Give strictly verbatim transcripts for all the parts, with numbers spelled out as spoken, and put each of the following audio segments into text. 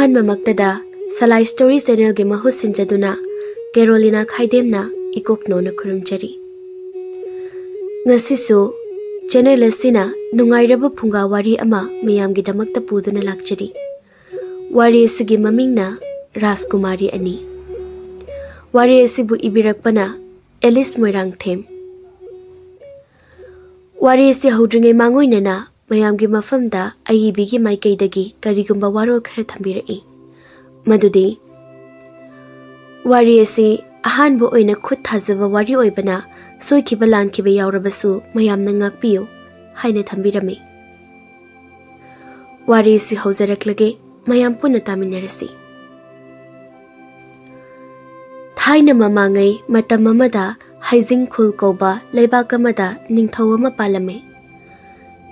ꯑꯍꯥꯟꯕꯃꯛꯇꯗ ꯁꯂꯥꯏ story ꯆꯦꯅꯦꯜꯒꯤ ꯃꯍꯨꯠ ꯁꯤꯟꯖꯗꯨꯅ ꯀꯦꯔꯣꯂꯤꯅꯥ ꯈꯥꯏꯗꯦꯝꯅ ꯏꯀꯣꯛꯅꯣꯅ ꯈꯨꯔꯨꯝꯖꯔꯤ꯫ ꯉꯁꯤꯁꯨ channel ꯑꯁꯤꯅ ꯅꯨꯡꯉꯥꯏꯔꯕ ꯐꯨꯡꯒꯥ ꯋꯥꯔꯤ ꯑꯃ ꯃꯌꯥꯝꯒꯤꯗꯃꯛꯇ ꯄꯨꯗꯨꯅ ꯂꯥꯛꯆꯔꯤ꯫ ꯋꯥꯔꯤ ꯑꯁꯤꯒꯤ ꯃꯃꯤꯡꯅ ꯔꯥꯖꯀꯨꯃꯥꯔꯤ ꯑꯅꯤ꯫ ꯋꯥꯔꯤ ꯑꯁꯤꯕꯨ ꯏꯕꯤꯔꯛꯄꯅ ꯑꯦꯂꯤꯁ ꯃꯣꯏꯔꯥꯡꯊꯦꯝ꯫ ꯋꯥꯔꯤ ꯑꯁꯤ ꯍꯧꯗ꯭ꯔꯤꯉꯩ ꯃꯥꯡꯑꯣꯏꯅꯅ ꯃꯌꯥꯝꯒꯤ ꯃꯐꯝꯗ ꯑꯏꯕꯤꯒꯤ ꯃꯥꯏꯀꯩꯗꯒꯤ ꯀꯔꯤꯒꯨꯝꯕ ꯋꯥꯔꯣꯜ ꯈꯔ ꯊꯝꯕꯤꯔꯛꯏ꯫ ꯃꯗꯨꯗꯤ, ꯋꯥꯔꯤ ꯑꯁꯤ ꯑꯍꯥꯟꯕ ꯑꯣꯏꯅ ꯈꯨꯠ ꯊꯥꯖꯕ ꯋꯥꯔꯤ ꯑꯣꯏꯕꯅ ꯁꯣꯏꯈꯤꯕ ꯂꯥꯟꯈꯤꯕ ꯌꯥꯎꯔꯕꯁꯨ ꯃꯌꯥꯝꯅ ꯉꯥꯛꯄꯤꯌꯨ ꯍꯥꯏꯅ ꯊꯝꯕꯤꯔꯝꯃꯤ꯫ ꯋꯥꯔꯤ ꯑꯁꯤ ꯍꯧꯖꯔꯛꯂꯒꯦ, ꯃꯌꯥꯝ ꯄꯨꯟꯅ ꯇꯥꯃꯤꯟꯅꯔꯁꯤ꯫ ꯊꯥꯏꯅ ꯃꯃꯥꯡꯉꯩ ꯃꯇꯝ ꯑꯃꯗ ꯍꯩꯖꯤꯡ ꯈꯨꯜ ꯀꯧꯕ ꯂꯩꯕꯥꯛ ꯑꯃꯗ ꯅꯤꯡꯊꯧ ꯑꯃ ꯄꯥꯜꯂꯝꯃꯤ꯫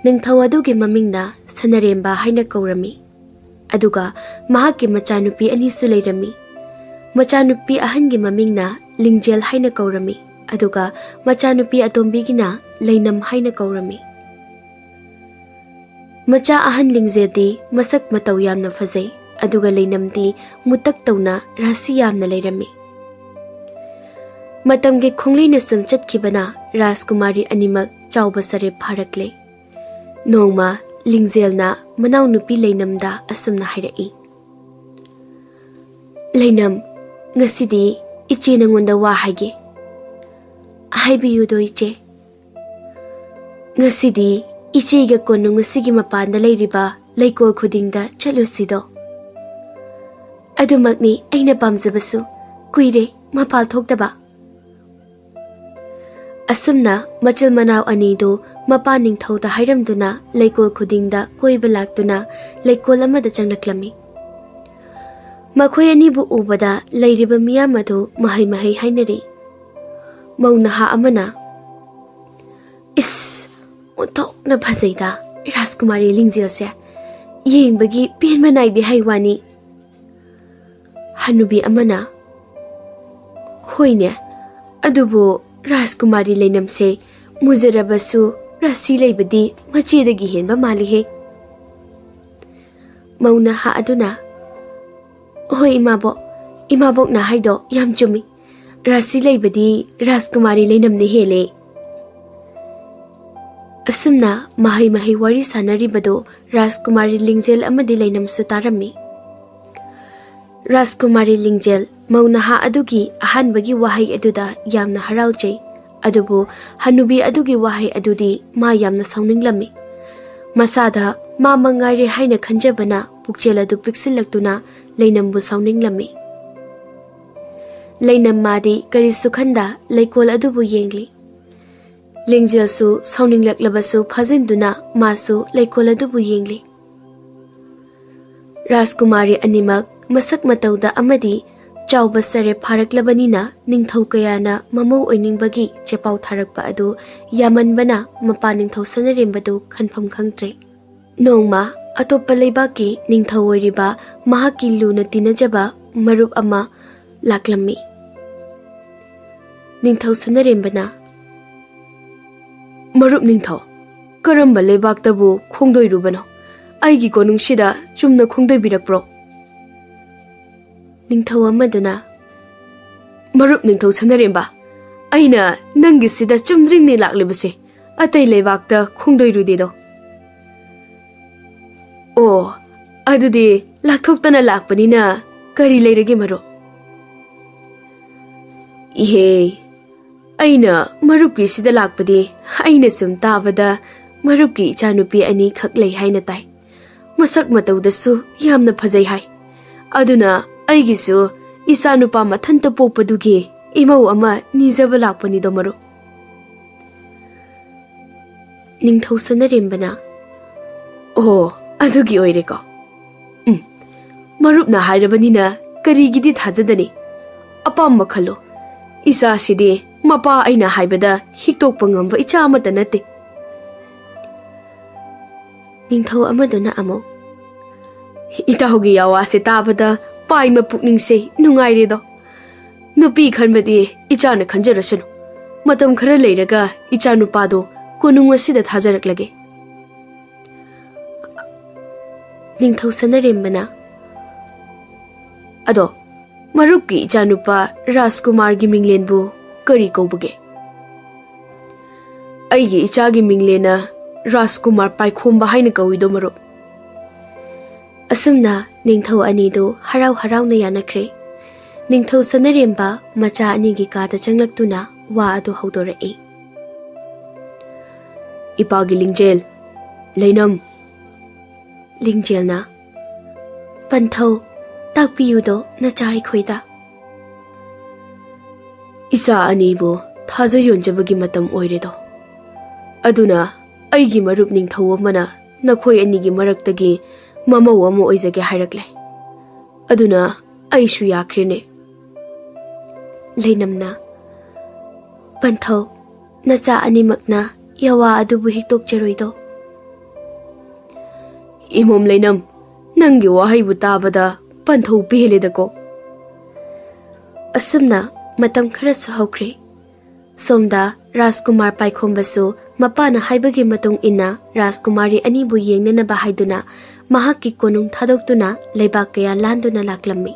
ꯅꯤꯡꯊꯧ ꯑꯗꯨꯒꯤ ꯃꯃꯤꯡꯅ ꯁꯅꯔꯦꯝꯕ ꯍꯥꯏꯅ ꯀꯧꯔꯝꯃꯤ꯫ ꯑꯗꯨꯒ ꯃꯍꯥꯛꯀꯤ ꯃꯆꯥꯅꯨꯄꯤ ꯑꯅꯤꯁꯨ ꯂꯩꯔꯝꯃꯤ꯫ ꯃꯆꯥꯅꯨꯄꯤ ꯑꯍꯟꯒꯤ ꯃꯃꯤꯡꯅ ꯂꯤꯡꯖꯦꯜ ꯍꯥꯏꯅ ꯀꯧꯔꯝꯃꯤ, ꯑꯗꯨꯒ ꯃꯆꯥꯅꯨꯄꯤ ꯑꯇꯣꯝꯕꯤꯒꯤꯅ ꯂꯩꯅꯝ ꯍꯥꯏꯅ ꯀꯧꯔꯝꯃꯤ꯫ ꯃꯆꯥ ꯑꯍꯟ ꯂꯤꯡꯖꯦꯜꯗꯤ ꯃꯁꯛ ꯃꯇꯧ ꯌꯥꯝꯅ ꯐꯖꯩ, ꯑꯗꯨꯒ ꯂꯩꯅꯝꯗꯤ ꯃꯨꯇꯛ ꯇꯧꯅ ꯔꯥꯁꯤ ꯌꯥꯝꯅ ꯂꯩꯔꯝꯃꯤ꯫ ꯃꯇꯝꯒꯤ ꯈꯣꯡꯂꯩꯅ ꯁꯨꯝ ꯆꯠꯈꯤꯕꯅ ꯔꯥꯖꯀꯨꯃꯥꯔꯤ ꯑꯅꯤꯃꯛ ꯆꯥꯎꯕ ꯁꯔꯦꯞ ꯐꯥꯔꯛꯂꯦ꯫ ꯅꯣꯡꯃ ꯂꯤꯡꯖꯦꯜꯅ ꯃꯅꯥꯎꯅꯨꯄꯤ ꯂꯩꯅꯝꯗ ꯑꯁꯨꯝꯅ ꯍꯥꯏꯔꯛꯏ, "ꯂꯩꯅꯝ, ꯉꯁꯤꯗꯤ ꯏꯆꯦ ꯅꯉꯣꯟꯗ ꯋꯥ ꯍꯥꯏꯒꯦ꯫" "ꯍꯥꯏꯕꯤꯌꯨꯗꯣ ꯏꯆꯦ꯫" "ꯉꯁꯤꯗꯤ ꯏꯆꯦꯒ ꯀꯣꯅꯨꯡ ꯑꯁꯤꯒꯤ ꯃꯄꯥꯟꯗ ꯂꯩꯔꯤꯕ ꯂꯩꯀꯣꯜ ꯈꯨꯗꯤꯡꯗ ꯆꯠꯂꯨꯁꯤꯗꯣ꯫" "ꯑꯗꯨꯃꯛꯅꯤ ꯑꯩꯅ ꯄꯥꯝꯖꯕꯁꯨ, ꯀꯨꯏꯔꯦ ꯃꯄꯥꯜ ꯊꯣꯛꯇꯕ꯫" ꯑꯁꯨꯝꯅ ꯃꯆꯤꯜ ꯃꯅꯥꯎ ꯑꯅꯤꯗꯨ ꯃꯄꯥ ꯅꯤꯡꯊꯧꯗ ꯍꯥꯏꯔꯝꯗꯨꯅ ꯂꯩꯀꯣꯜ ꯈꯨꯗꯤꯡꯗ ꯀꯣꯏꯕ ꯂꯥꯛꯇꯨꯅ ꯂꯩꯀꯣꯜ ꯑꯃꯗ ꯆꯪꯂꯛꯂꯝꯃꯤ꯫ ꯃꯈꯣꯏ ꯑꯅꯤꯕꯨ ꯎꯕꯗ ꯂꯩꯔꯤꯕ ꯃꯤꯌꯥꯝ ꯑꯗꯨ ꯃꯍꯩ ꯃꯍꯩ ꯍꯥꯏꯅꯔꯤ꯫ ꯃꯧ ꯅꯍꯥ ꯑꯃꯅ, "ꯏꯁ, ꯑꯣꯟꯊꯣꯛꯅ ꯐꯖꯩꯗ ꯔꯥꯖꯀꯨꯃꯥꯔꯤ ꯂꯤꯡꯖꯦꯜꯁꯦ꯫ ꯌꯦꯡꯕꯒꯤ ꯄꯦꯟꯕ ꯅꯥꯏꯗꯦ ꯍꯥꯏ ꯋꯥꯅꯤ꯫" ꯍꯅꯨꯕꯤ ꯑꯃꯅ, "ꯍꯣꯏꯅꯦ, ꯑꯗꯨꯕꯨ ꯔꯥꯖꯀꯨꯃꯥꯔꯤ ꯂꯩꯅꯝꯁꯦ ꯃꯨꯖꯔꯕꯁꯨ ꯔꯥꯁꯤ ꯂꯩꯕꯗꯤ ꯃꯆꯦꯗꯒꯤ ꯍꯦꯟꯕ ꯃꯥꯜꯂꯤꯍꯦ꯫" ꯃꯧ ꯅꯍꯥ ꯑꯗꯨꯅ, "ꯍꯣꯏ ꯏꯃꯥꯕꯣꯛ, ꯏꯃꯥꯕꯣꯛꯅ ꯍꯥꯏꯗꯣ ꯌꯥꯝ ꯆꯨꯝꯃꯤ꯫ ꯔꯥꯁꯤ ꯂꯩꯕꯗꯤ ꯔꯥꯖꯀꯨꯃꯥꯔꯤ ꯂꯩꯅꯝꯅ ꯍꯦꯜꯂꯦ꯫" ꯑꯁꯨꯝꯅ ꯃꯍꯩ ꯃꯍꯩ ꯋꯥꯔꯤ ꯁꯥꯟꯅꯔꯤꯕꯗꯨ ꯔꯥꯖꯀꯨꯃꯥꯔꯤ ꯂꯤꯡꯖꯦꯜ ꯑꯃꯗꯤ ꯂꯩꯅꯝꯁꯨ ꯇꯥꯔꯝꯃꯤ꯫ ꯔꯥꯖꯀꯨꯃꯥꯔꯤ ꯂꯤꯡꯖꯦꯜ ꯃꯧ ꯅꯍꯥ ꯑꯗꯨꯒꯤ ꯑꯍꯥꯟꯕꯒꯤ ꯋꯥꯍꯩ ꯑꯗꯨꯗ ꯌꯥꯝꯅ ꯍꯔꯥꯎꯖꯩ꯫ ꯑꯗꯨꯕꯨ ꯍꯅꯨꯕꯤ ꯑꯗꯨꯒꯤ ꯋꯥꯍꯩ ꯑꯗꯨꯗꯤ ꯃꯥ ꯌꯥꯝꯅ ꯁꯥꯎꯅꯤꯡꯂꯝꯃꯤ꯫ ꯃꯁꯥꯗ ꯃꯥ ꯃꯉꯥꯏꯔꯦ ꯍꯥꯏꯅ ꯈꯟꯖꯕꯅ ꯄꯨꯛꯆꯦꯜ ꯑꯗꯨ ꯄꯤꯛꯁꯤꯜꯂꯛꯇꯨꯅ ꯂꯩꯅꯝꯕꯨ ꯁꯥꯎꯅꯤꯡꯂꯝꯃꯤ꯫ ꯂꯩꯅꯝ ꯃꯥꯗꯤ ꯀꯔꯤꯁꯨ ꯈꯟꯗ ꯂꯩꯀꯣꯜ ꯑꯗꯨꯕꯨ ꯌꯦꯡꯂꯤ꯫ ꯂꯤꯡꯖꯦꯜꯁꯨ ꯁꯥꯎꯅꯤꯡꯂꯛꯂꯕꯁꯨ ꯐꯥꯖꯤꯟꯗꯨꯅ ꯃꯥꯁꯨ ꯂꯩꯀꯣꯜ ꯑꯗꯨꯕꯨ ꯌꯦꯡꯂꯤ꯫ ꯔꯥꯖꯀꯨꯃꯥꯔꯤ ꯑꯅꯤꯃꯛ ꯃꯁꯛ ꯃꯇꯧꯗ ꯑꯃꯗꯤ ꯆꯥꯎꯕ ꯁꯔꯦꯞ ꯐꯥꯔꯛꯂꯕꯅꯤꯅ ꯅꯤꯡꯊꯧ ꯀꯌꯥꯅ ꯃꯃꯧ ꯑꯣꯏꯅꯤꯡꯕꯒꯤ ꯆꯦꯄꯥꯎ ꯊꯥꯔꯛꯄ ꯑꯗꯨ ꯌꯥꯝꯃꯟꯕꯅ ꯃꯄꯥ ꯅꯤꯡꯊꯧ ꯁꯅꯔꯦꯝꯕꯗꯨ ꯈꯟꯐꯝ ꯈꯪꯗ꯭ꯔꯦ꯫ ꯅꯣꯡꯃ ꯑꯇꯣꯞꯄ ꯂꯩꯕꯥꯛꯀꯤ ꯅꯤꯡꯊꯧ ꯑꯣꯏꯔꯤꯕ ꯃꯍꯥꯛꯀꯤ ꯂꯨꯅ ꯇꯤꯟꯅꯖꯕ ꯃꯔꯨꯞ ꯑꯃ ꯂꯥꯛꯂꯝꯃꯤ꯫ ꯅꯤꯡꯊꯧ ꯁꯅꯔꯦꯝꯕꯅ, "ꯃꯔꯨꯞ ꯅꯤꯡꯊꯧ, ꯀꯔꯝꯕ ꯂꯩꯕꯥꯛꯇꯕꯨ ꯈꯣꯡꯗꯣꯏꯔꯨꯕꯅꯣ? ꯑꯩꯒꯤ ꯀꯣꯅꯨꯡꯁꯤꯗ ꯆꯨꯝꯅ ꯈꯣꯡꯗꯣꯏꯕꯤꯔꯛꯄ꯭ꯔꯣ?" ꯅꯤꯡꯊꯧ ꯑꯃꯗꯨꯅ, "ꯃꯔꯨꯞ ꯅꯤꯡꯊꯧ ꯁꯅꯔꯦꯝꯕ, ꯑꯩꯅ ꯅꯪꯒꯤꯁꯤꯗ ꯆꯨꯝꯗ꯭ꯔꯤꯡꯅꯤ ꯂꯥꯛꯂꯤꯕꯁꯦ, ꯑꯇꯩ ꯂꯩꯕꯥꯛꯇ ꯈꯣꯡꯗꯣꯏꯔꯨꯗꯦꯗꯣ꯫" "ꯑꯣ, ꯑꯗꯨꯗꯤ ꯂꯥꯛꯊꯣꯛꯇꯅ ꯂꯥꯛꯄꯅꯤꯅ ꯀꯔꯤ ꯂꯩꯔꯒꯦ ꯃꯔꯨꯞ?" "ꯏꯍꯦ, ꯑꯩꯅ ꯃꯔꯨꯞꯀꯤꯁꯤꯗ ꯂꯥꯛꯄꯗꯤ ꯑꯩꯅ ꯁꯨꯝ ꯇꯥꯕꯗ ꯃꯔꯨꯞꯀꯤ ꯏꯆꯥꯅꯨꯄꯤ ꯑꯅꯤꯈꯛ ꯂꯩ ꯍꯥꯏꯅ ꯇꯥꯏ꯫ ꯃꯁꯛ ꯃꯇꯧꯗꯁꯨ ꯌꯥꯝꯅ ꯐꯖꯩ ꯍꯥꯏ꯫ ꯑꯗꯨꯅ ꯑꯩꯒꯤꯁꯨ ꯏꯆꯥꯅꯨꯄꯥ ꯃꯊꯟꯇ ꯄꯣꯛꯄꯗꯨꯒꯤ ꯏꯃꯧ ꯑꯃ ꯅꯤꯖꯕ ꯂꯥꯛꯄꯅꯤꯗꯣ ꯃꯔꯨꯞ꯫" ꯅꯤꯡꯊꯧ ꯁꯅꯔꯦꯝꯕꯅ, "ꯑꯣ, ꯑꯗꯨꯒꯤ ꯑꯣꯏꯔꯦꯀꯣ꯫ ꯎꯝ, ꯃꯔꯨꯞꯅ ꯍꯥꯏꯔꯕꯅꯤꯅ ꯀꯔꯤꯒꯤꯗꯤ ꯊꯥꯖꯗꯅꯤ? ꯑꯄꯥꯝꯕ ꯈꯜꯂꯣ꯫ ꯏꯆꯥꯁꯤꯗꯤ ꯃꯄꯥ ꯑꯩꯅ ꯍꯥꯏꯕꯗ ꯍꯤꯛꯇꯣꯛꯄ ꯉꯝꯕ ꯏꯆꯥ ꯑꯃꯠꯇ ꯅꯠꯇꯦ꯫" ꯅꯤꯡꯊꯧ ꯑꯃꯗꯨꯅ ꯑꯃꯨꯛ, "ꯏꯇꯥꯎꯒꯤ ꯌꯥꯋꯥꯁꯦ ꯇꯥꯕꯗ ꯄꯥꯏꯃ ꯄꯨꯛꯅꯤꯡꯁꯦ ꯅꯨꯡꯉꯥꯏꯔꯦꯗꯣ꯫ ꯅꯨꯄꯤ ꯈꯟꯕꯗꯤ ꯏꯆꯥꯅ ꯈꯟꯖꯔꯁꯅꯨ꯫ ꯃꯇꯝ ꯈꯔ ꯂꯩꯔꯒ ꯏꯆꯥ ꯅꯨꯄꯥꯗꯣ ꯀꯣꯅꯨꯡ ꯑꯁꯤꯗ ꯊꯥꯖꯔꯛꯂꯒꯦ꯫" ꯅꯤꯡꯊꯧ ꯁꯅꯔꯦꯝꯕꯅ, ꯑꯗꯣ, ꯃꯔꯨꯞꯀꯤ ꯏꯆꯥꯅꯨꯄꯥ ꯔꯥꯖꯀꯨꯃꯥꯔꯒꯤ ꯃꯤꯡꯂꯦꯟꯕꯨ ꯀꯔꯤ ꯀꯧꯕꯒꯦ? ꯑꯩꯒꯤ ꯏꯆꯥꯒꯤ ꯃꯤꯡꯂꯦꯟꯅ ꯔꯥꯖꯀꯨꯃꯥꯔ ꯄꯥꯏꯈꯣꯝꯕ ꯍꯥꯏꯅ ꯀꯧꯏꯗꯣ, ꯃꯔꯨꯞ꯫ ꯑꯁꯨꯝꯅ ꯅꯤꯡꯊꯧ ꯑꯅꯤꯗꯨ ꯍꯔꯥꯎ ꯍꯔꯥꯎꯅ ꯌꯥꯅꯈ꯭ꯔꯦ꯫ ꯅꯤꯡꯊꯧ ꯁꯅꯔꯦꯝꯕ ꯃꯆꯥ ꯑꯅꯤꯒꯤ ꯀꯥꯗ ꯆꯪꯂꯛꯇꯨꯅ ꯋꯥ ꯑꯗꯨ ꯍꯧꯗꯣꯔꯛꯏ꯫ "ꯏꯄꯥꯒꯤ ꯂꯤꯡꯖꯦꯜ, ꯂꯩꯅꯝ!" ꯂꯤꯡꯖꯦꯜꯅ, "ꯄꯟꯊꯧ, ꯇꯥꯛꯄꯤꯌꯨꯗꯣ ꯅꯆꯥ ꯑꯩꯈꯣꯏꯗ꯫ ꯏꯆꯥ ꯑꯅꯤꯕꯨ ꯊꯥꯖ ꯌꯣꯟꯖꯕꯒꯤ ꯃꯇꯝ ꯑꯣꯏꯔꯦꯗꯣ꯫ ꯑꯗꯨꯅ ꯑꯩꯒꯤ ꯃꯔꯨꯞ ꯅꯤꯡꯊꯧ ꯑꯃꯅ ꯅꯈꯣꯏ ꯑꯅꯤꯒꯤ ꯃꯔꯛꯇꯒꯤ ꯃꯃꯧ ꯑꯃ ꯑꯣꯏꯖꯒꯦ ꯍꯥꯏꯔꯛꯂꯦ꯫ ꯑꯗꯨꯅ ꯑꯩꯁꯨ ꯌꯥꯈ꯭ꯔꯦꯅꯦ꯫" ꯂꯩꯅꯝꯅ, "ꯄꯟꯊꯧ, ꯅꯆꯥ ꯑꯅꯤꯃꯛꯅ ꯌꯥꯋꯥ ꯑꯗꯨꯕꯨ ꯍꯤꯛꯇꯣꯛꯆꯔꯣꯏꯗꯣ?" "ꯏꯃꯣꯝ ꯂꯩꯅꯝ, ꯅꯪꯒꯤ ꯋꯥꯍꯩꯕꯨ ꯇꯥꯕꯗ ꯄꯟꯊꯧ ꯄꯦꯜꯂꯦꯗꯀꯣ꯫" ꯑꯁꯨꯝꯅ ꯃꯇꯝ ꯈꯔꯁꯨ ꯍꯧꯈ꯭ꯔꯦ꯫ ꯁꯣꯝꯗ ꯔꯥꯖꯀꯨꯃꯥꯔ ꯄꯥꯏꯈꯣꯝꯕꯁꯨ ꯃꯄꯥꯅ ꯍꯥꯏꯕꯒꯤ ꯃꯇꯨꯡ ꯏꯟꯅ ꯔꯥꯖꯀꯨꯃꯥꯔꯤ ꯑꯅꯤꯕꯨ ꯌꯦꯡꯅꯅꯕ ꯍꯥꯏꯗꯨꯅ ꯃꯍꯥꯛꯀꯤ ꯀꯣꯅꯨꯡ ꯊꯥꯗꯣꯛꯇꯨꯅ ꯂꯩꯕꯥꯛ ꯀꯌꯥ ꯂꯥꯟꯗꯨꯅ ꯂꯥꯛꯂꯝꯃꯤ꯫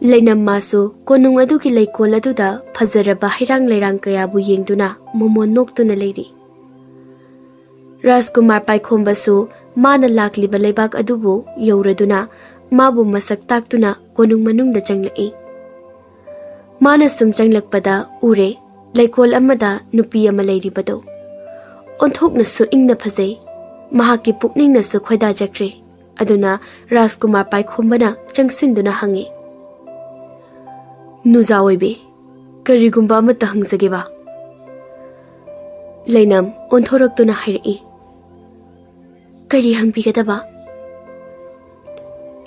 ꯂꯩꯅꯝ ꯃꯥꯁꯨ ꯀꯣꯅꯨꯡ ꯑꯗꯨꯒꯤ ꯂꯩꯀꯣꯜ ꯑꯗꯨꯗ ꯐꯖꯔꯕ ꯍꯩꯔꯥꯡ ꯂꯩꯔꯥꯡ ꯀꯌꯥꯕꯨ ꯌꯦꯡꯗꯨꯅ ꯃꯣꯃꯣꯟ ꯅꯣꯛꯇꯨꯅ ꯂꯩꯔꯤ꯫ ꯔꯥꯖꯀꯨꯃꯥꯔ ꯄꯥꯏꯈꯣꯝꯕꯁꯨ ꯃꯥꯅ ꯂꯥꯛꯂꯤꯕ ꯂꯩꯕꯥꯛ ꯑꯗꯨꯕꯨ ꯌꯧꯔꯗꯨꯅ ꯃꯥꯕꯨ ꯃꯁꯛ ꯇꯥꯛꯇꯨꯅ ꯀꯣꯅꯨꯡ ꯃꯅꯨꯡꯗ ꯆꯪꯂꯛꯏ꯫ ꯃꯥꯅ ꯁꯨꯝ ꯆꯪꯂꯛꯄꯗ ꯎꯔꯦ, ꯂꯩꯀꯣꯜ ꯑꯃꯗ ꯅꯨꯄꯤ ꯑꯃ ꯂꯩꯔꯤꯕꯗꯨ꯫ ꯑꯣꯟꯊꯣꯛꯅꯁꯨ ꯏꯪꯅ ꯐꯖꯩ꯫ ꯃꯍꯥꯛꯀꯤ ꯄꯨꯛꯅꯤꯡꯅꯁꯨ ꯈꯣꯏꯗꯥꯖꯈ꯭ꯔꯦ꯫ ꯑꯗꯨꯅ ꯔꯥꯖꯀꯨꯃꯥꯔ ꯄꯥꯏꯈꯣꯝꯕꯅ ꯆꯪꯁꯤꯟꯗꯨꯅ ꯍꯪꯉꯤ, "ꯅꯨꯖꯥ ꯑꯣꯏꯕꯤ, ꯀꯔꯤꯒꯨꯝꯕ ꯑꯃꯠꯇ ꯍꯪꯖꯒꯦꯕ?" ꯂꯩꯅꯝ ꯑꯣꯟꯊꯣꯔꯛꯇꯨꯅ ꯍꯥꯏꯔꯛꯏ, "ꯀꯔꯤ ꯍꯪꯕꯤꯒꯗꯕ?"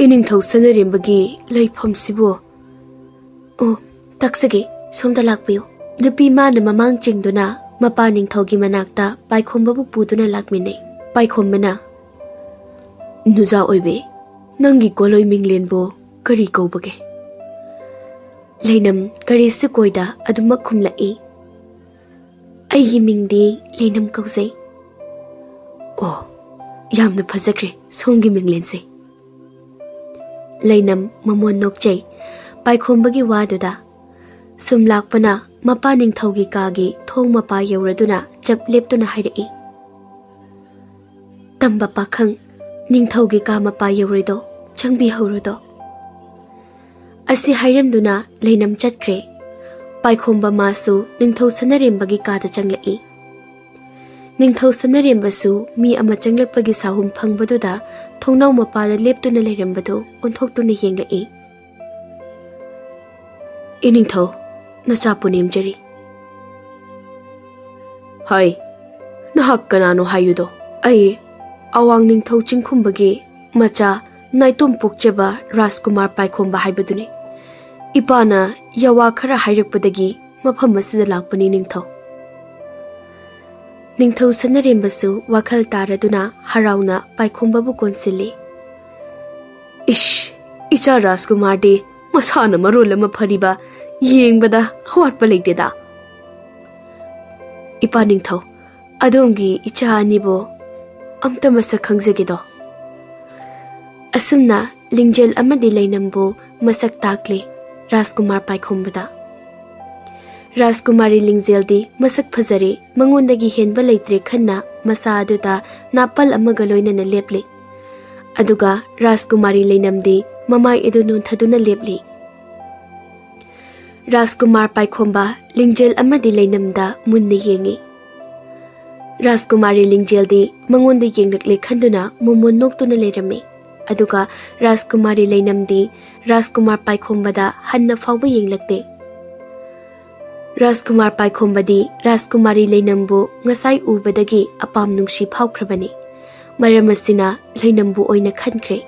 "ꯏꯅꯤꯡꯊꯧ ꯁꯅꯔꯦꯝꯕꯒꯤ ꯂꯩꯐꯝꯁꯤꯕꯨ?" "ꯑꯣ, ꯇꯥꯛꯆꯒꯦ, ꯁꯣꯝꯗ ꯂꯥꯛꯄꯤꯌꯨ꯫" ꯅꯨꯄꯤ ꯃꯥꯅ ꯃꯃꯥꯡ ꯆꯤꯡꯗꯨꯅ ꯃꯄꯥ ꯅꯤꯡꯊꯧꯒꯤ ꯃꯅꯥꯛꯇ ꯄꯥꯏꯈꯣꯝꯕꯕꯨ ꯄꯨꯗꯨꯅ ꯂꯥꯛꯃꯤꯟꯅꯩ꯫ ꯄꯥꯏꯈꯣꯝꯕꯅ, "ꯅꯨꯖꯥ ꯑꯣꯏꯕꯤ, ꯅꯪꯒꯤ ꯀꯣꯂꯣꯏ ꯃꯤꯡꯂꯦꯟꯕꯨ ꯀꯔꯤ ꯀꯧꯕꯒꯦ?" ꯂꯩꯅꯝ ꯀꯔꯤꯁꯨ ꯀꯣꯏꯗ ꯑꯗꯨꯃꯛ ꯈꯨꯝꯂꯛꯏ, "ꯑꯩꯒꯤ ꯃꯤꯡꯗꯤ ꯂꯩꯅꯝ ꯀꯧꯖꯩ꯫" "ꯑꯣ, ꯌꯥꯝꯅ ꯐꯖꯈ꯭ꯔꯦ ꯁꯣꯝꯒꯤ ꯃꯤꯡꯂꯦꯟꯁꯦ꯫" ꯂꯩꯅꯝ ꯃꯃꯣꯟ ꯅꯣꯛꯆꯩ ꯄꯥꯏꯈꯣꯝꯕꯒꯤ ꯋꯥꯗꯨꯗ꯫ ꯁꯨꯝ ꯂꯥꯛꯄꯅ ꯃꯄꯥ ꯅꯤꯡꯊꯧꯒꯤ ꯀꯥꯒꯤ ꯊꯣꯡ ꯃꯄꯥ ꯌꯧꯔꯗꯨꯅ ꯆꯞ ꯂꯦꯞꯇꯨꯅ ꯍꯥꯏꯔꯛꯏ, "ꯇꯝꯕ ꯄꯥꯈꯪ, ꯅꯤꯡꯊꯧꯒꯤ ꯀꯥ ꯃꯄꯥ ꯌꯧꯔꯦꯗꯣ, ꯆꯪꯕꯤꯍꯧꯔꯣꯗꯣ"꯫ ꯑꯁꯤ ꯍꯥꯏꯔꯝꯗꯨꯅ ꯂꯩꯅꯝ ꯆꯠꯈ꯭ꯔꯦ꯫ ꯄꯥꯏꯈꯣꯝꯕ ꯃꯥꯁꯨ ꯅꯤꯡꯊꯧ ꯁꯅꯔꯦꯝꯕꯒꯤ ꯀꯥꯗ ꯆꯪꯂꯛꯏ꯫ ꯅꯤꯡꯊꯧ ꯁꯅꯔꯦꯝꯕꯁꯨ ꯃꯤ ꯑꯃ ꯆꯪꯂꯛꯄꯒꯤ ꯁꯥꯍꯨꯝ ꯐꯪꯕꯗꯨꯗ ꯊꯣꯡꯅꯥꯎ ꯃꯄꯥꯗ ꯂꯦꯞꯇꯨꯅ ꯂꯩꯔꯝꯕꯗꯨ ꯑꯣꯟꯊꯣꯛꯇꯨꯅ ꯌꯦꯡꯂꯛꯏ꯫ "ꯏꯅꯤꯡꯊꯧ, ꯅꯆꯥ ꯄꯨꯅꯦꯝꯖꯔꯤ꯫" "ꯍꯥꯏ, ꯅꯍꯥꯛ ꯀꯅꯥꯅꯣ ꯍꯥꯏꯌꯨꯗꯣ?" "ꯑꯩ ꯑꯋꯥꯡ ꯅꯤꯡꯊꯧ ꯆꯤꯡꯈꯨꯝꯕꯒꯤ ꯃꯆꯥ ꯅꯥꯏꯇꯣꯝ ꯄꯣꯛꯆꯕ ꯔꯥꯖꯀꯨꯃꯥꯔ ꯄꯥꯏꯈꯣꯝꯕ ꯍꯥꯏꯕꯗꯨꯅꯤ꯫ ꯏꯄꯥꯅ ꯌꯥꯋꯥ ꯈꯔ ꯍꯥꯏꯔꯛꯄꯗꯒꯤ ꯃꯐꯝ ꯑꯁꯤꯗ ꯂꯥꯛꯄꯅꯤ ꯅꯤꯡꯊꯧ꯫" ꯅꯤꯡꯊꯧ ꯁꯅꯔꯦꯝꯕꯁꯨ ꯋꯥꯈꯜ ꯇꯥꯔꯗꯨꯅ ꯍꯔꯥꯎꯅ ꯄꯥꯏꯈꯣꯝꯕꯕꯨ ꯀꯣꯟꯁꯤꯜꯂꯤ꯫ "ꯏꯁ, ꯏꯆꯥ ꯔꯥꯖꯀꯨꯃꯥꯔꯗꯤ ꯃꯁꯥꯅ ꯃꯔꯣꯜ ꯑꯃ ꯐꯔꯤꯕ, ꯌꯦꯡꯕꯗ ꯑꯋꯥꯠꯄ ꯂꯩꯇꯦꯗ꯫" "ꯏꯄꯥ ꯅꯤꯡꯊꯧ, ꯑꯗꯣꯝꯒꯤ ꯏꯆꯥ ꯑꯅꯤꯕꯨ ꯑꯝꯇ ꯃꯁꯛ ꯈꯪꯖꯒꯦꯗꯣ꯫" ꯑꯁꯨꯝꯅ ꯂꯤꯡꯖꯦꯜ ꯑꯃꯗꯤ ꯂꯩꯅꯝꯕꯨ ꯃꯁꯛ ꯇꯥꯛꯂꯤ ꯔꯥꯖꯀꯨꯃꯥꯔ ꯄꯥꯏꯈꯣꯝꯕꯗ꯫ ꯔꯥꯖꯀꯨꯃꯥꯔꯤ ꯂꯤꯡꯖꯦꯜꯗꯤ ꯃꯁꯛ ꯐꯖꯔꯦ, ꯃꯉꯣꯟꯗꯒꯤ ꯍꯦꯟꯕ ꯂꯩꯇ꯭ꯔꯦ ꯈꯟꯅ ꯃꯆꯥ ꯑꯗꯨꯗ ꯅꯥꯄꯜ ꯑꯃꯒ ꯂꯣꯏꯅꯅ ꯂꯦꯞꯂꯤ꯫ ꯑꯗꯨꯒ ꯔꯥꯖꯀꯨꯃꯥꯔꯤ ꯂꯩꯅꯝꯗꯤ ꯃꯃꯥꯏ ꯑꯗꯨ ꯅꯣꯟꯊꯗꯨꯅ ꯂꯦꯞꯂꯤ꯫ ꯔꯥꯖꯀꯨꯃꯥꯔ ꯄꯥꯏꯈꯣꯝꯕ ꯂꯤꯡꯖꯦꯜ ꯑꯃꯗꯤ ꯂꯩꯅꯝꯗ ꯃꯨꯟꯅ ꯌꯦꯡꯉꯤ꯫ ꯔꯥꯖꯀꯨꯃꯥꯔꯤ ꯂꯤꯡꯖꯦꯜꯗꯤ ꯃꯉꯣꯟꯗ ꯌꯦꯡꯂꯛꯂꯦ ꯈꯟꯗꯨꯅ ꯃꯣꯃꯣꯟ ꯅꯣꯛꯇꯨꯅ ꯂꯩꯔꯝꯃꯤ꯫ ꯑꯗꯨꯒ ꯔꯥꯖꯀꯨꯃꯥꯔꯤ ꯂꯩꯅꯝꯗꯤ ꯔꯥꯖꯀꯨꯃꯥꯔ ꯄꯥꯏꯈꯣꯝꯕꯗ ꯍꯟꯅ ꯐꯥꯎꯕ ꯌꯦꯡꯂꯛꯇꯦ꯫ ꯔꯥꯖꯀꯨꯃꯥꯔ ꯄꯥꯏꯈꯣꯝꯕꯗꯤ ꯔꯥꯖꯀꯨꯃꯥꯔꯤ ꯂꯩꯅꯝꯕꯨ ꯉꯁꯥꯏ ꯎꯕꯗꯒꯤ ꯑꯄꯥꯝ ꯅꯨꯡꯁꯤ ꯐꯥꯎꯈ꯭ꯔꯕꯅꯤ꯫ ꯃꯔꯝ ꯑꯁꯤꯅ ꯂꯩꯅꯝꯕꯨ ꯑꯣꯏꯅ ꯈꯟꯈ꯭ꯔꯦ꯫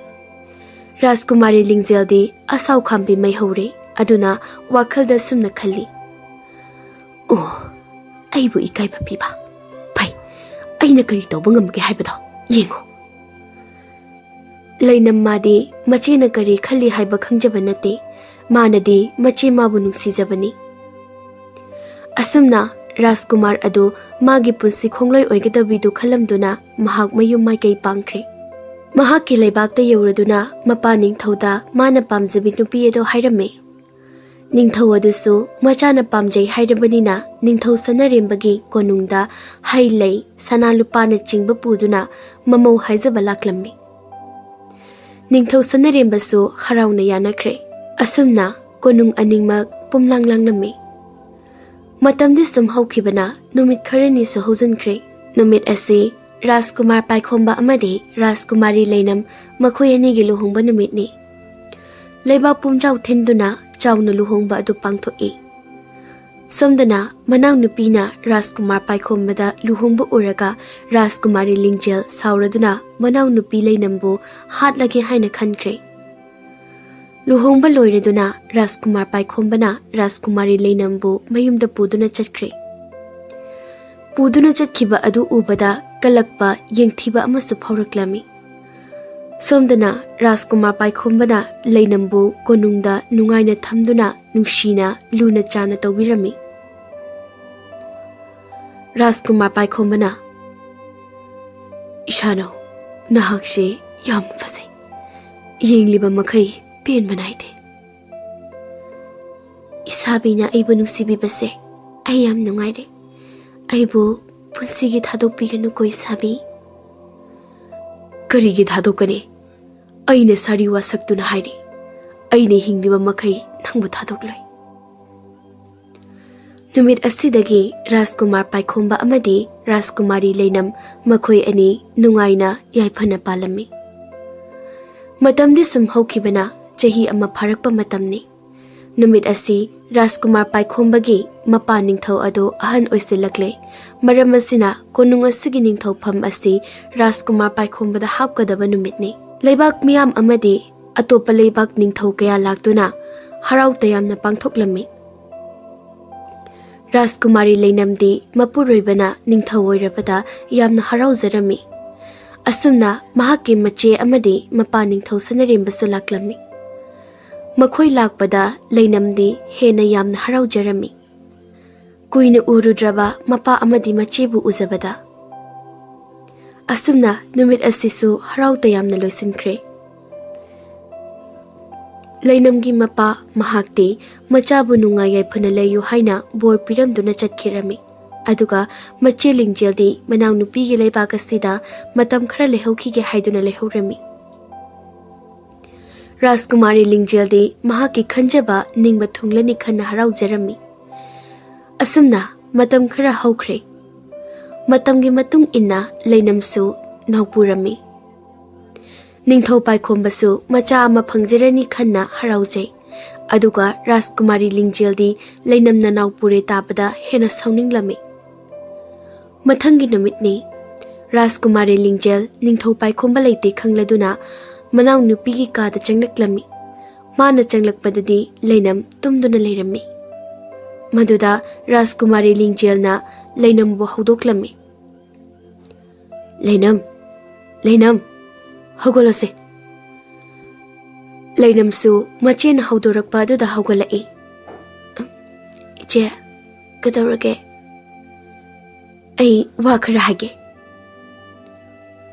ꯔꯥꯖꯀꯨꯃꯥꯔꯤ ꯂꯤꯡꯖꯦꯜꯗꯤ ꯑꯁꯥꯎ ꯈꯥꯝꯕꯤ ꯃꯩ ꯍꯧꯔꯦ꯫ ꯑꯗꯨꯅ ꯋꯥꯈꯜꯗ ꯁꯨꯝꯅ ꯈꯜꯂꯤ, "ꯑꯣ, ꯑꯩꯕꯨ ꯏꯀꯥꯏꯕ ꯄꯤꯕ꯫ ꯐꯩ, ꯑꯩꯅ ꯀꯔꯤ ꯇꯧꯕ ꯉꯝꯒꯦ ꯍꯥꯏꯕꯗꯣ ꯌꯦꯡꯉꯨ꯫" ꯂꯩꯅꯝ ꯃꯥꯗꯤ ꯃꯆꯦꯅ ꯀꯔꯤ ꯈꯜꯂꯤ ꯍꯥꯏꯕ ꯈꯪꯖꯕ ꯅꯠꯇꯦ꯫ ꯃꯥꯅꯗꯤ ꯃꯆꯦ ꯃꯥꯕꯨ ꯅꯨꯡꯁꯤꯖꯕꯅꯤ꯫ ꯑꯁꯨꯝꯅ ꯔꯥꯖꯀꯨꯃꯥꯔ ꯑꯗꯨ ꯃꯥꯒꯤ ꯄꯨꯟꯁꯤ ꯈꯣꯡꯂꯣꯏ ꯑꯣꯏꯒꯗꯕꯤꯗꯨ ꯈꯜꯂꯝꯗꯨꯅ ꯃꯍꯥꯛ ꯃꯌꯨꯝ ꯃꯥꯏꯀꯩ ꯄꯥꯡꯈ꯭ꯔꯦ꯫ ꯃꯍꯥꯛꯀꯤ ꯂꯩꯕꯥꯛꯇ ꯌꯧꯔꯗꯨꯅ ꯃꯄꯥ ꯅꯤꯡꯊꯧꯗ ꯃꯥꯅ ꯄꯥꯝꯖꯕꯤ ꯅꯨꯄꯤ ꯑꯗꯨ ꯍꯥꯏꯔꯝꯃꯤ꯫ ꯅꯤꯡꯊꯧ ꯑꯗꯨꯁꯨ ꯃꯆꯥꯅ ꯄꯥꯝꯖꯩ ꯍꯥꯏꯔꯕꯅꯤꯅ ꯅꯤꯡꯊꯧ ꯁꯅꯔꯦꯝꯕꯒꯤ ꯀꯣꯅꯨꯡꯗ ꯍꯩ ꯂꯩ, ꯁꯅꯥ ꯂꯨꯄꯥꯅꯆꯤꯡꯕ ꯄꯨꯗꯨꯅ ꯃꯃꯧ ꯍꯥꯏꯖꯕ ꯂꯥꯛꯂꯝꯃꯤ꯫ ꯅꯤꯡꯊꯧ ꯁꯅꯔꯦꯝꯕꯁꯨ ꯍꯔꯥꯎꯅ ꯌꯥꯅꯈ꯭ꯔꯦ꯫ ꯑꯁꯨꯝꯅ ꯀꯣꯅꯨꯡ ꯑꯅꯤꯃꯛ ꯄꯨꯝꯂꯥꯡ ꯂꯥꯡꯂꯝꯃꯤ꯫ ꯃꯇꯝꯗꯤ ꯁꯨꯝ ꯍꯧꯈꯤꯕꯅ ꯅꯨꯃꯤꯠ ꯈꯔꯅꯤꯁꯨ ꯍꯧꯖꯤꯟꯈ꯭ꯔꯦ꯫ ꯅꯨꯃꯤꯠ ꯑꯁꯤ ꯔꯥꯖꯀꯨꯃꯥꯔ ꯄꯥꯏꯈꯣꯝꯕ ꯑꯃꯗꯤ ꯔꯥꯖꯀꯨꯃꯥꯔꯤ ꯂꯩꯅꯝ ꯃꯈꯣꯏ ꯑꯅꯤꯒꯤ ꯂꯨꯍꯣꯡꯕ ꯅꯨꯃꯤꯠꯅꯤ꯫ ꯂꯩꯕꯥꯛ ꯄꯨꯝꯖꯥꯎ ꯊꯤꯟꯗꯨꯅ ꯆꯥꯎꯅ ꯂꯨꯍꯣꯡꯕ ꯑꯗꯨ ꯄꯥꯡꯊꯣꯛꯏ꯫ ꯁꯣꯝꯗꯅ ꯃꯅꯥꯎꯅꯨꯄꯤꯅ ꯔꯥꯖꯀꯨꯃꯥꯔ ꯄꯥꯏꯈꯣꯝꯕꯗ ꯂꯨꯍꯣꯡꯕ ꯎꯔꯒ ꯔꯥꯖꯀꯨꯃꯥꯔꯤ ꯂꯤꯡꯖꯦꯜ ꯁꯥꯎꯔꯗꯨꯅ ꯃꯅꯥꯎꯅꯨꯄꯤ ꯂꯩꯅꯝꯕꯨ ꯍꯥꯠꯂꯒꯦ ꯍꯥꯏꯅ ꯈꯟꯈ꯭ꯔꯦ꯫ ꯂꯨꯍꯣꯡꯕ ꯂꯣꯏꯔꯗꯨꯅ ꯔꯥꯖꯀꯨꯃꯥꯔ ꯄꯥꯏꯈꯣꯝꯕꯅ ꯔꯥꯖꯀꯨꯃꯥꯔꯤ ꯂꯩꯅꯝꯕꯨ ꯃꯌꯨꯝꯗ ꯄꯨꯗꯨꯅ ꯆꯠꯈ꯭ꯔꯦ꯫ ꯄꯨꯗꯨꯅ ꯆꯠꯈꯤꯕ ꯑꯗꯨ ꯎꯕꯗ ꯀꯜꯂꯛꯄ, ꯌꯦꯡꯊꯤꯕ ꯑꯃꯁꯨ ꯐꯥꯎꯔꯛꯂꯝꯃꯤ꯫ ꯁꯣꯝꯗꯅ ꯔꯥꯖꯀꯨꯃꯥꯔ ꯄꯥꯏꯈꯣꯝꯕꯅ ꯂꯩꯅꯝꯕꯨ ꯀꯣꯅꯨꯡꯗ ꯅꯨꯡꯉꯥꯏꯅ ꯊꯝꯗꯨꯅ ꯅꯨꯡꯁꯤꯅ ꯂꯨꯅ ꯆꯥꯅ ꯇꯧꯕꯤꯔꯝꯃꯤ꯫ ꯔꯥꯖꯀꯨꯃꯥꯔ ꯄꯥꯏꯈꯣꯝꯕꯅ, "ꯏꯁꯥꯅꯧ, ꯅꯍꯥꯛꯁꯦ ꯌꯥꯝ ꯐꯖꯩ꯫ ꯌꯦꯡꯂꯤꯕ ꯃꯈꯩ ꯄꯦꯟꯕ ꯅꯥꯏꯗꯦ꯫ ꯏꯁꯥꯕꯤꯅ ꯑꯩꯕꯨ ꯅꯨꯡꯁꯤꯕꯤꯕꯁꯦ ꯑꯩ ꯌꯥꯝ ꯅꯨꯡꯉꯥꯏꯔꯦ꯫ ꯑꯩꯕꯨ ꯄꯨꯟꯁꯤꯒꯤ ꯊꯥꯗꯣꯛꯄꯤꯒꯅꯨꯀꯣ ꯏꯁꯥꯕꯤ꯫" "ꯀꯔꯤꯒꯤ ꯊꯥꯗꯣꯛꯀꯅꯤ? ꯑꯩꯅ ꯁꯥꯔꯤ ꯋꯥꯁꯛꯇꯨꯅ ꯍꯥꯏꯔꯤ, ꯑꯩꯅ ꯍꯤꯡꯂꯤꯕ ꯃꯈꯩ ꯅꯪꯕꯨ ꯊꯥꯗꯣꯛꯂꯣꯏ꯫" ꯅꯨꯃꯤꯠ ꯑꯁꯤꯗꯒꯤ ꯔꯥꯖꯀꯨꯃꯥꯔ ꯄꯥꯏꯈꯣꯝꯕ ꯑꯃꯗꯤ ꯔꯥꯖꯀꯨꯃꯥꯔꯤ ꯂꯩꯅꯝ ꯃꯈꯣꯏ ꯑꯅꯤ ꯅꯨꯡꯉꯥꯏꯅ ꯌꯥꯏꯐꯅ ꯄꯥꯜꯂꯝꯃꯤ꯫ ꯃꯇꯝꯗꯤ ꯁꯨꯝ ꯍꯧꯈꯤꯕꯅ ꯆꯍꯤ ꯑꯃ ꯐꯥꯔꯛꯄ ꯃꯇꯝꯅꯤ꯫ ꯅꯨꯃꯤꯠ ꯑꯁꯤ ꯔꯥꯖꯀꯨꯃꯥꯔ ꯄꯥꯏꯈꯣꯝꯕꯒꯤ ꯃꯄꯥ ꯅꯤꯡꯊꯧ ꯑꯗꯨ ꯑꯍꯟ ꯑꯣꯏꯁꯤꯜꯂꯛꯂꯦ꯫ ꯃꯔꯝ ꯑꯁꯤꯅ ꯀꯣꯅꯨꯡ ꯑꯁꯤꯒꯤ ꯅꯤꯡꯊꯧꯐꯝ ꯑꯁꯤ ꯔꯥꯖꯀꯨꯃꯥꯔ ꯄꯥꯏꯈꯣꯝꯕꯗ ꯍꯥꯞꯀꯗꯕ ꯅꯨꯃꯤꯠꯅꯤ꯫ ꯂꯩꯕꯥꯛ ꯃꯤꯌꯥꯝ ꯑꯃꯗꯤ ꯑꯇꯣꯞꯄ ꯂꯩꯕꯥꯛ ꯅꯤꯡꯊꯧ ꯀꯌꯥ ꯂꯥꯛꯇꯨꯅ ꯍꯔꯥꯎ ꯇꯌꯥꯝꯅ ꯄꯥꯡꯊꯣꯛꯂꯝꯃꯤ꯫ ꯔꯥꯖꯀꯨꯃꯥꯔꯤ ꯂꯩꯅꯝꯗꯤ ꯃꯄꯨꯔꯣꯏꯕꯅ ꯅꯤꯡꯊꯧ ꯑꯣꯏꯔꯕꯗ ꯌꯥꯝꯅ ꯍꯔꯥꯎꯖꯔꯝꯃꯤ꯫ ꯑꯁꯨꯝꯅ ꯃꯍꯥꯛꯀꯤ ꯃꯆꯦ ꯑꯃꯗꯤ ꯃꯄꯥ ꯅꯤꯡꯊꯧ ꯁꯅꯔꯦꯝꯕꯁꯨ ꯂꯥꯛꯂꯝꯃꯤ꯫ ꯃꯈꯣꯏ ꯂꯥꯛꯄꯗ ꯂꯩꯅꯝꯗꯤ ꯍꯦꯟꯅ ꯌꯥꯝꯅ ꯍꯔꯥꯎꯖꯔꯝꯃꯤ꯫ ꯀꯨꯏꯅ ꯎꯔꯨꯗ꯭ꯔꯕ ꯃꯄꯥ ꯑꯃꯗꯤ ꯃꯆꯦꯕꯨ ꯎꯖꯕꯗ꯫ ꯑꯁꯨꯝꯅ ꯅꯨꯃꯤꯠ ꯑꯁꯤꯁꯨ ꯍꯔꯥꯎ ꯇꯌꯥꯝꯅ ꯂꯣꯏꯁꯤꯟꯈ꯭ꯔꯦ꯫ ꯂꯩꯅꯝꯒꯤ ꯃꯄꯥ ꯃꯍꯥꯛꯇꯤ ꯃꯆꯥꯕꯨ ꯅꯨꯡꯉꯥꯏ ꯌꯥꯏꯐꯅ ꯂꯩꯌꯨ ꯍꯥꯏꯅ ꯕꯣꯔ ꯄꯤꯔꯝꯗꯨꯅ ꯆꯠꯈꯤꯔꯝꯃꯤ꯫ ꯑꯗꯨꯒ ꯃꯆꯦ ꯂꯤꯡꯖꯦꯜꯗꯤ ꯃꯅꯥꯎꯅꯨꯄꯤꯒꯤ ꯂꯩꯕꯥꯛ ꯑꯁꯤꯗ ꯃꯇꯝ ꯈꯔ ꯂꯩꯍꯧꯈꯤꯒꯦ ꯍꯥꯏꯗꯨꯅ ꯂꯩꯍꯧꯔꯝꯃꯤ꯫ ꯔꯥꯖꯀꯨꯃꯥꯔꯤ ꯂꯤꯡꯖꯦꯜꯗꯤ ꯃꯍꯥꯛꯀꯤ ꯈꯟꯖꯕ ꯅꯤꯡꯕ ꯊꯨꯡꯂꯅꯤ ꯈꯟꯅ ꯍꯔꯥꯎꯖꯔꯝꯃꯤ꯫ ꯑꯁꯨꯝꯅ ꯃꯇꯝ ꯈꯔ ꯍꯧꯈ꯭ꯔꯦ꯫ ꯃꯇꯝꯒꯤ ꯃꯇꯨꯡ ꯏꯟꯅ ꯂꯩꯅꯝꯁꯨ ꯅꯥꯎꯄꯨꯔꯝꯃꯤ꯫ ꯅꯤꯡꯊꯧ ꯄꯥꯏꯈꯣꯝꯕꯁꯨ ꯃꯆꯥ ꯑꯃ ꯐꯪꯖꯔꯅꯤ ꯈꯟꯅ ꯍꯔꯥꯎꯖꯩ꯫ ꯑꯗꯨꯒ ꯔꯥꯖꯀꯨꯃꯥꯔꯤ ꯂꯤꯡꯖꯦꯜꯗꯤ ꯂꯩꯅꯝꯅ ꯅꯥꯎꯄꯨꯔꯦ ꯇꯥꯕꯗ ꯍꯦꯟꯅ ꯁꯥꯎꯅꯤꯡꯂꯝꯃꯤ꯫ ꯃꯊꯪꯒꯤ ꯅꯨꯃꯤꯠꯅꯤ꯫ ꯔꯥꯖꯀꯨꯃꯥꯔꯤ ꯂꯤꯡꯖꯦꯜ ꯅꯤꯡꯊꯧ ꯄꯥꯏꯈꯣꯝꯕ ꯂꯩꯇꯦ ꯈꯪꯂꯗꯨꯅ ꯃꯅꯥꯎꯅꯨꯄꯤꯒꯤ ꯀꯥꯗ ꯆꯪꯂꯛꯂꯝꯃꯤ꯫ ꯃꯥꯅ ꯆꯪꯂꯛꯄꯗꯗꯤ ꯂꯩꯅꯝ ꯇꯨꯝꯗꯨꯅ ꯂꯩꯔꯝꯃꯤ꯫ ꯃꯗꯨꯗ ꯔꯥꯖꯀꯨꯃꯥꯔꯤ ꯂꯤꯡꯖꯦꯜꯅ ꯂꯩꯅꯝꯕꯨ ꯍꯧꯗꯣꯛꯂꯝꯃꯤ꯫ "ꯂꯩꯅꯝ, ꯂꯩꯅꯝ, ꯍꯧꯒꯠꯂꯣꯁꯦ!" ꯂꯩꯅꯝꯁꯨ ꯃꯆꯦꯅ ꯍꯧꯗꯣꯔꯛꯄ ꯑꯗꯨꯗ ꯍꯧꯒꯠꯂꯛꯏ꯫ "ꯏꯆꯦ, ꯀꯩꯗꯧꯔꯒꯦ?" "ꯑꯩ ꯋꯥ ꯈꯔ ꯍꯥꯏꯒꯦ꯫"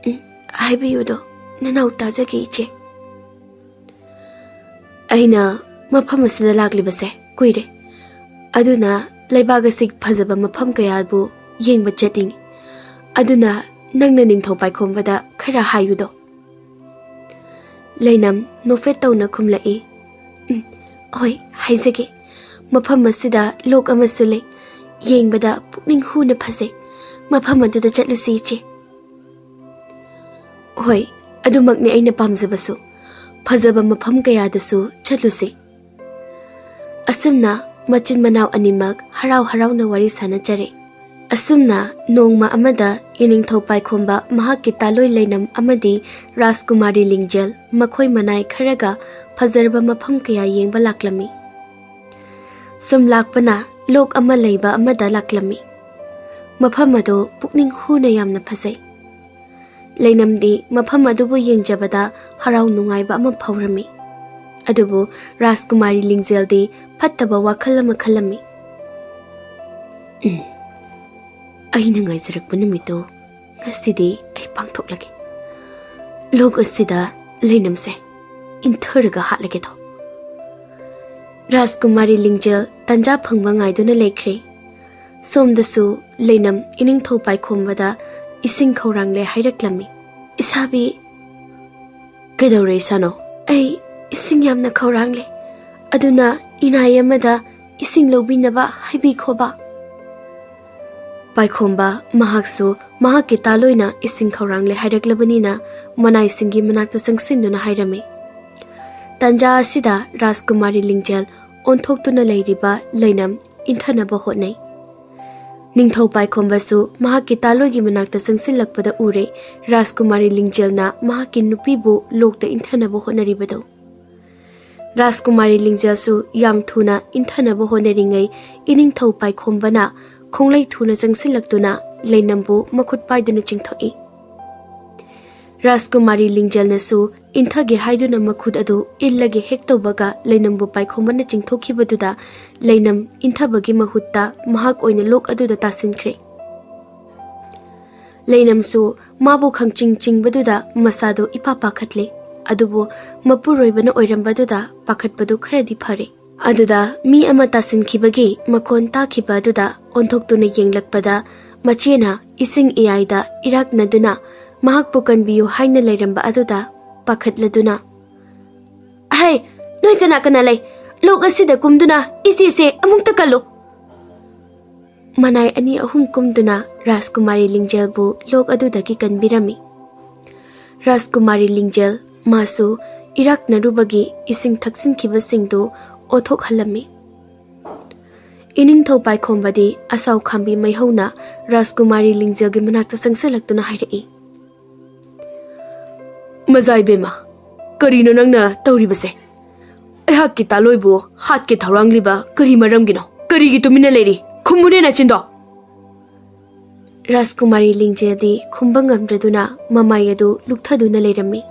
"ꯎꯝ, ꯍꯥꯏꯕꯤꯌꯨꯗꯣ, ꯅꯅꯥꯎ ꯇꯥꯖꯒꯦ, ꯏꯆꯦ꯫" "ꯑꯩꯅ ꯃꯐꯝ ꯑꯁꯤꯗ ꯂꯥꯛꯂꯤꯕꯁꯦ ꯀꯨꯏꯔꯦ꯫ ꯑꯗꯨꯅ ꯂꯩꯕꯥꯛ ꯑꯁꯤꯒꯤ ꯐꯖꯕ ꯃꯐꯝ ꯀꯌꯥꯕꯨ ꯌꯦꯡꯕ ꯆꯠꯅꯤꯡꯏ꯫ ꯑꯗꯨꯅ ꯅꯪꯅ ꯅꯤꯡꯊꯧ ꯄꯥꯏꯈꯣꯝꯕꯗ ꯈꯔ ꯍꯥꯏꯌꯨꯗꯣ꯫" ꯂꯩꯅꯝ ꯅꯣꯛꯐꯦꯠ ꯇꯧꯅ ꯈꯨꯝꯂꯛꯏ꯫ "ꯎꯝ, ꯍꯣꯏ, ꯍꯥꯏꯖꯒꯦ꯫ ꯃꯐꯝ ꯑꯁꯤꯗ ꯂꯣꯛ ꯑꯃꯁꯨ ꯂꯩ꯫ ꯌꯦꯡꯕꯗ ꯄꯨꯛꯅꯤꯡ ꯍꯨꯅ ꯐꯖꯩ꯫ ꯃꯐꯝ ꯑꯗꯨꯗ ꯆꯠꯂꯨꯁꯤ, ꯏꯆꯦ꯫" "ꯍꯣꯏ, ꯑꯗꯨꯃꯛꯅꯤ ꯑꯩꯅ ꯄꯥꯝꯖꯕꯁꯨ꯫ ꯐꯖꯕ ꯃꯐꯝ ꯀꯌꯥꯗꯁꯨ ꯆꯠꯂꯨꯁꯤ꯫" ꯑꯁꯨꯝꯅ ꯃꯆꯤꯟ ꯃꯅꯥꯎ ꯑꯅꯤꯃꯛ ꯍꯔꯥꯎ ꯍꯔꯥꯎꯅ ꯋꯥꯔꯤ ꯁꯥꯅꯖꯔꯦ꯫ ꯑꯁꯨꯝꯅ ꯅꯣꯡꯃ ꯑꯃꯗ ꯌꯦꯅꯤꯡꯊꯧ ꯄꯥꯏꯈꯣꯝꯕ, ꯃꯍꯥꯛꯀꯤ ꯇꯥꯂꯣꯏ ꯂꯩꯅꯝ ꯑꯃꯗꯤ ꯔꯥꯖꯀꯨꯃꯥꯔꯤ ꯂꯤꯡꯖꯦꯜ ꯃꯈꯣꯏ ꯃꯅꯥꯏ ꯈꯔꯒ ꯐꯖꯔꯕ ꯃꯐꯝ ꯀꯌꯥ ꯌꯦꯡꯕ ꯂꯥꯛꯂꯝꯃꯤ꯫ ꯁꯨꯝ ꯂꯥꯛꯄꯅ ꯂꯣꯛ ꯑꯃ ꯂꯩꯕ ꯑꯃꯗ ꯂꯥꯛꯂꯝꯃꯤ꯫ ꯃꯐꯝ ꯑꯗꯨ ꯄꯨꯛꯅꯤꯡ ꯍꯨꯅ ꯌꯥꯝꯅ ꯐꯖꯩ꯫ ꯂꯩꯅꯝꯗꯤ ꯃꯐꯝ ꯑꯗꯨꯕꯨ ꯌꯦꯡꯖꯕꯗ ꯍꯔꯥꯎ ꯅꯨꯡꯉꯥꯏꯕ ꯑꯃ ꯐꯥꯎꯔꯝꯃꯤ꯫ ꯑꯗꯨꯕꯨ ꯔꯥꯖꯀꯨꯃꯥꯔꯤ ꯂꯤꯡꯖꯦꯜꯗꯤ ꯐꯠꯇꯕ ꯋꯥꯈꯜ ꯑꯃ ꯈꯜꯂꯝꯃꯤ꯫ "ꯎꯝ, ꯑꯩꯅ ꯉꯥꯏꯖꯔꯛꯄ ꯅꯨꯃꯤꯠꯇꯨ ꯉꯁꯤꯗꯤ ꯑꯩ ꯄꯥꯡꯊꯣꯛꯂꯒꯦ꯫ ꯂꯣꯛ ꯑꯁꯤꯗ ꯂꯩꯅꯝꯁꯦ ꯏꯟꯊꯔꯒ ꯍꯥꯠꯂꯒꯦꯗꯣ꯫ ꯔꯥꯖꯀꯨꯃꯥꯔꯤ ꯂꯤꯡꯖꯦꯜ ꯇꯟꯖꯥ ꯐꯪꯕ ꯉꯥꯏꯗꯨꯅ ꯂꯩꯈ꯭ꯔꯦ꯫ ꯁꯣꯝꯗꯁꯨ ꯂꯩꯅꯝ ꯏꯅꯤꯡꯊꯧ ꯄꯥꯏꯈꯣꯝꯕꯗ ꯏꯁꯤꯡ ꯈꯧꯔꯥꯡꯂꯦ ꯍꯥꯏꯔꯛꯂꯝꯃꯤ꯫ "ꯏꯁꯥꯕꯤ, ꯀꯩꯗꯧꯔꯦ ꯏꯁꯥꯅꯣ?" "ꯑꯩ ꯏꯁꯤꯡ ꯌꯥꯝꯅ ꯈꯧꯔꯥꯡꯂꯦ, ꯑꯗꯨꯅ ꯏꯅꯥꯏ ꯑꯃꯗ ꯏꯁꯤꯡ ꯂꯧꯕꯤꯅꯕ ꯍꯥꯏꯕꯤꯈꯣꯕ꯫" ꯄꯥꯏꯈꯣꯝꯕ ꯃꯍꯥꯛꯁꯨ ꯃꯍꯥꯛꯀꯤ ꯇꯥꯂꯣꯏꯅ ꯏꯁꯤꯡ ꯈꯧꯔꯥꯡꯂꯦ ꯍꯥꯏꯔꯛꯂꯕꯅꯤꯅ ꯃꯅꯥꯏꯁꯤꯡꯒꯤ ꯃꯅꯥꯛꯇ ꯆꯪꯁꯤꯟꯗꯨꯅ ꯍꯥꯏꯔꯝꯃꯤ꯫ ꯇꯟꯖꯥ ꯑꯁꯤꯗ ꯔꯥꯖꯀꯨꯃꯥꯔꯤ ꯂꯤꯡꯖꯦꯜ ꯑꯣꯟꯊꯣꯛꯇꯨꯅ ꯂꯩꯔꯤꯕ ꯂꯩꯅꯝ ꯏꯟꯊꯅꯕ ꯍꯣꯠꯅꯩ꯫ ꯅꯤꯡꯊꯧ ꯄꯥꯏꯈꯣꯝꯕꯁꯨ ꯃꯍꯥꯛꯀꯤ ꯇꯥꯂꯣꯏꯒꯤ ꯃꯅꯥꯛꯇ ꯆꯪꯁꯤꯜꯂꯛꯄꯗ ꯎꯔꯦ ꯔꯥꯖꯀꯨꯃꯥꯔꯤ ꯂꯤꯡꯖꯦꯜꯅ ꯃꯍꯥꯛꯀꯤ ꯅꯨꯄꯤꯕꯨ ꯂꯣꯛꯇ ꯏꯟꯊꯅꯕ ꯍꯣꯠꯅꯔꯤꯕꯗꯨ꯫ ꯔꯥꯖꯀꯨꯃꯥꯔꯤ ꯂꯤꯡꯖꯦꯜꯁꯨ ꯌꯥꯝ ꯊꯨꯅ ꯏꯟꯊꯅꯕ ꯍꯣꯠꯅꯔꯤꯉꯩ ꯏꯅꯤꯡꯊꯧ ꯄꯥꯏꯈꯣꯝꯕꯅ ꯈꯣꯡꯂꯩ ꯊꯨꯅ ꯆꯪꯁꯤꯜꯂꯛꯇꯨꯅ ꯂꯩꯅꯝꯕꯨ ꯃꯈꯨꯠ ꯄꯥꯏꯗꯨꯅ ꯆꯤꯡꯊꯣꯛꯏ꯫ ꯔꯥꯖꯀꯨꯃꯥꯔꯤ ꯂꯤꯡꯖꯦꯜꯅꯁꯨ ꯏꯟꯊꯒꯦ ꯍꯥꯏꯗꯨꯅ ꯃꯈꯨꯠ ꯑꯗꯨ ꯏꯜꯂꯒꯦ ꯍꯦꯛ ꯇꯧꯕꯒ ꯂꯩꯅꯝꯕꯨ ꯄꯥꯏꯈꯣꯝꯕꯅ ꯆꯤꯡꯊꯣꯛꯈꯤꯕꯗꯨꯗ ꯂꯩꯅꯝ ꯏꯟꯊꯕꯒꯤ ꯃꯍꯨꯠꯇ ꯃꯍꯥꯛ ꯑꯣꯏꯅ ꯂꯣꯛ ꯑꯗꯨꯗ ꯇꯥꯁꯤꯟꯈ꯭ꯔꯦ꯫ ꯂꯩꯅꯝꯁꯨ ꯃꯥꯕꯨ ꯈꯪꯆꯤꯡ ꯆꯤꯡꯕꯗꯨꯗ ꯃꯁꯥꯗꯨ ꯏꯄꯥ ꯄꯥꯈꯠꯂꯦ꯫ ꯑꯗꯨꯕꯨ ꯃꯄꯨꯔꯣꯏꯕꯅ ꯑꯣꯏꯔꯝꯕꯗꯨꯗ ꯄꯥꯈꯠꯄꯗꯨ ꯈꯔꯗꯤ ꯐꯔꯦ꯫ ꯑꯗꯨꯗ ꯃꯤ ꯑꯃ ꯇꯥꯁꯤꯟꯈꯤꯕꯒꯤ ꯃꯈꯣꯟ ꯇꯥꯈꯤꯕ ꯑꯗꯨꯗ ꯑꯣꯟꯊꯣꯛꯇꯨꯅ ꯌꯦꯡꯂꯛꯄꯗ ꯃꯆꯦꯅ ꯏꯁꯤꯡ ꯏꯌꯥꯏꯗ ꯏꯔꯥꯛꯅꯗꯨꯅ ꯃꯍꯥꯛꯄꯨ ꯀꯟꯕꯤꯌꯨ ꯍꯥꯏꯅ ꯂꯩꯔꯝꯕ ꯑꯗꯨꯗ ꯄꯥꯈꯠꯂꯗꯨꯅ, "ꯍꯩ, ꯅꯣꯏ ꯀꯅꯥ ꯀꯅꯥ ꯂꯩ? ꯂꯣꯛ ꯑꯁꯤꯗ ꯀꯨꯝꯗꯨꯅ ꯏꯆꯦꯁꯦ ꯑꯃꯨꯛꯇ ꯀꯜꯂꯨ!" ꯃꯅꯥꯏ ꯑꯅꯤ ꯑꯍꯨꯝ ꯀꯨꯝꯗꯨꯅ ꯔꯥꯖꯀꯨꯃꯥꯔꯤ ꯂꯤꯡꯖꯦꯜꯕꯨ ꯂꯣꯛ ꯑꯗꯨꯗꯒꯤ ꯀꯟꯕꯤꯔꯝꯃꯤ꯫ ꯔꯥꯖꯀꯨꯃꯥꯔꯤ ꯂꯤꯡꯖꯦꯜ ꯃꯥꯁꯨ ꯏꯔꯥꯛꯅꯔꯨꯕꯒꯤ ꯏꯁꯤꯡ ꯊꯛꯆꯤꯟꯈꯤꯕꯁꯤꯡꯗꯨ ꯑꯣꯊꯣꯛꯍꯜꯂꯝꯃꯤ꯫ ꯏꯅꯤꯡꯊꯧ ꯄꯥꯏꯈꯣꯝꯕꯗꯤ ꯑꯁꯥꯎ ꯈꯥꯝꯕꯤ ꯃꯩꯍꯧꯅ ꯔꯥꯖꯀꯨꯃꯥꯔꯤ ꯂꯤꯡꯖꯦꯜꯒꯤ ꯃꯅꯥꯛꯇ ꯆꯪꯁꯤꯜꯂꯛꯇꯨꯅ ꯍꯥꯏꯔꯛꯏ, "ꯃꯖꯥ ꯏꯕꯦꯝꯃ, ꯀꯔꯤꯅꯣ ꯅꯪꯅ ꯇꯧꯔꯤꯕꯁꯦ? ꯑꯩꯍꯥꯛꯀꯤ ꯇꯥꯂꯣꯏꯕꯨ ꯍꯥꯠꯀꯦ ꯊꯧꯔꯥꯡꯂꯤꯕ ꯀꯔꯤ ꯃꯔꯝꯒꯤꯅꯣ? ꯀꯔꯤꯒꯤ ꯇꯨꯃꯤꯟꯅ ꯂꯩꯔꯤ? ꯈꯨꯝꯃꯨꯅꯦ ꯅꯆꯤꯟꯗꯣ!" ꯔꯥꯖꯀꯨꯃꯥꯔꯤ ꯂꯤꯡꯖꯦꯜꯗꯤ ꯈꯨꯝꯕ ꯉꯝꯗ꯭ꯔꯗꯨꯅ ꯃꯃꯥꯏ ꯑꯗꯨ ꯂꯨꯛꯊꯗꯨꯅ ꯂꯩꯔꯝꯃꯤ꯫